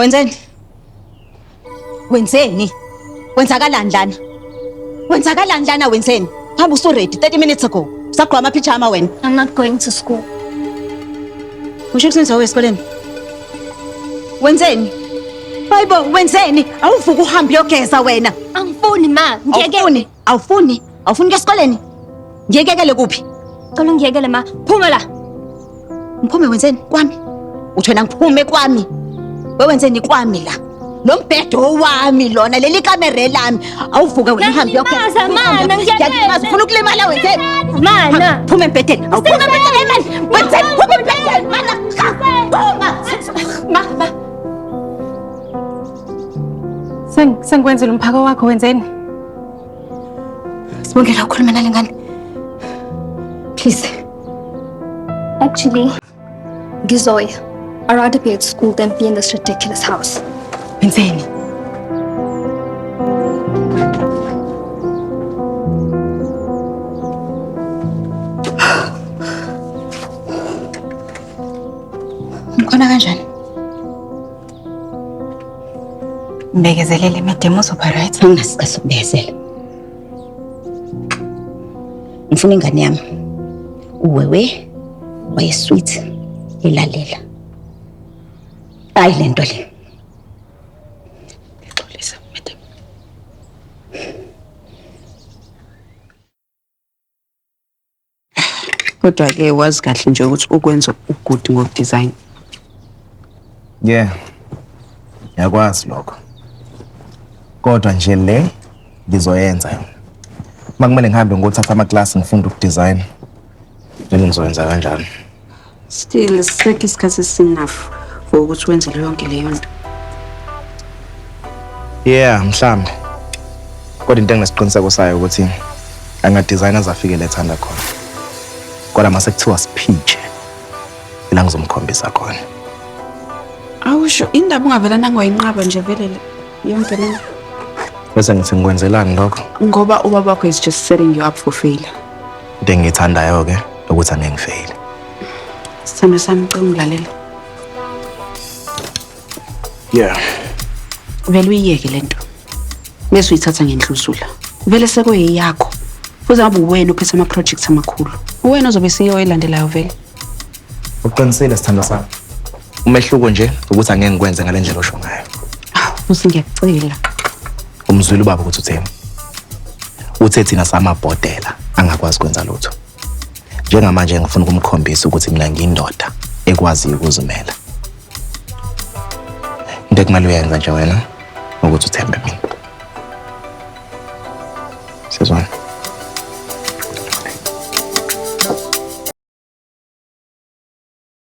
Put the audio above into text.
Wenzeni? Wenzeni? Wenzakalani lana? Wenzakalani lana wenzeni? Hamba usu-ready 30 minutes ago. Usagqoka amaphijama wena. I'm not going to school. Usho ukuthi uzoya esikoleni? Wenzeni? Hayibo, wenzeni? Awuvuka uhambe uyogeza wena. Angifuni ma, ngiyekele. Awufuni? Awufuni? Awufuni kuya esikoleni? Ngiyekekele kuphi? Cela ungiyekele ma. Phuma la. Ngiphume wenzeni? Kwami. Uthi wena ngiphume kwami. Wewenzeni kwami la? Lo mbhedo owami lona, leli kamera elami. Awuvuke wena uhambe uyogeza. Ngiyalimaza, mana, ngiyakela. Ngiyalimaza, ufuna ukulimala wenzeni? Mana. Phuma embhedeni. Awuphuma embhedeni mani. Wenzeni? Phuma embhedeni mana. Phuma. Ma, ma. Sengikwenzile umphako wakho wenzeni? Sibongela ukhuluma nale ngane. Please. Actually, ngizoya. I'd rather be at school than be in this ridiculous house. Wenzeni? Ngikhona kanjani? Mbekezelele madam, uzoba right. Anginasikazi ukubekezela. Ngifuna ingane yami. Uwewe waye-sweet elalela. Hayi lento le. Ngixolisa madam. Kodwa-ke wazi kahle nje ukuthi ukwenza u-good ngoku-design. Yeah. Ngiyakwazi lokho. Kodwa nje le ngizoyenza yona. Uma kumele ngihambe ngothatha amaklasi ngifunde uku-design. Vele ngizoyenza kanjalo. Still sisekho isikhathi esi-enough for ukuthi wenze yonke leyo nto. Yeah, mhlambe. Kodwa into enginesiqiniseko sayo ukuthi anga-design azafike la ethanda khona. Kodwa mase kuthiwa siphitshe ila ngizomkhombisa khona. Awusho indaba ungavela nangwayinqaba nje vele le yonke le. Bese ngithi ngikwenzelani lokho? Ngoba ubaba wakho is just setting you up for failure. Into engiyithandayo ke ukuthi angeke ngifeyile. Sithando sami, cela ungilalela. Yeah. Vele uyiyeke lento. Bese uyithatha ngendluzula. Vele sekuyiyakho. Futhi ngabe uwena uphethe ama-projects amakhulu. Uwena ozobe CEO elandelayo vele. Uqinisile sithando sami. Umehluko nje ukuthi angeke ngikwenze ngale ndlela osho ngayo. Futhi ngiyakucela. Umzwile ubaba ukuthi utheni. Uthe thina samabhodela angakwazi kwenza lutho. Njengamanje ngifuna ukumkhombisa ukuthi mina ngiyindoda ekwaziyo ukuzimela. Into ekumele uyenze nje wena ukuthi uthembe mina.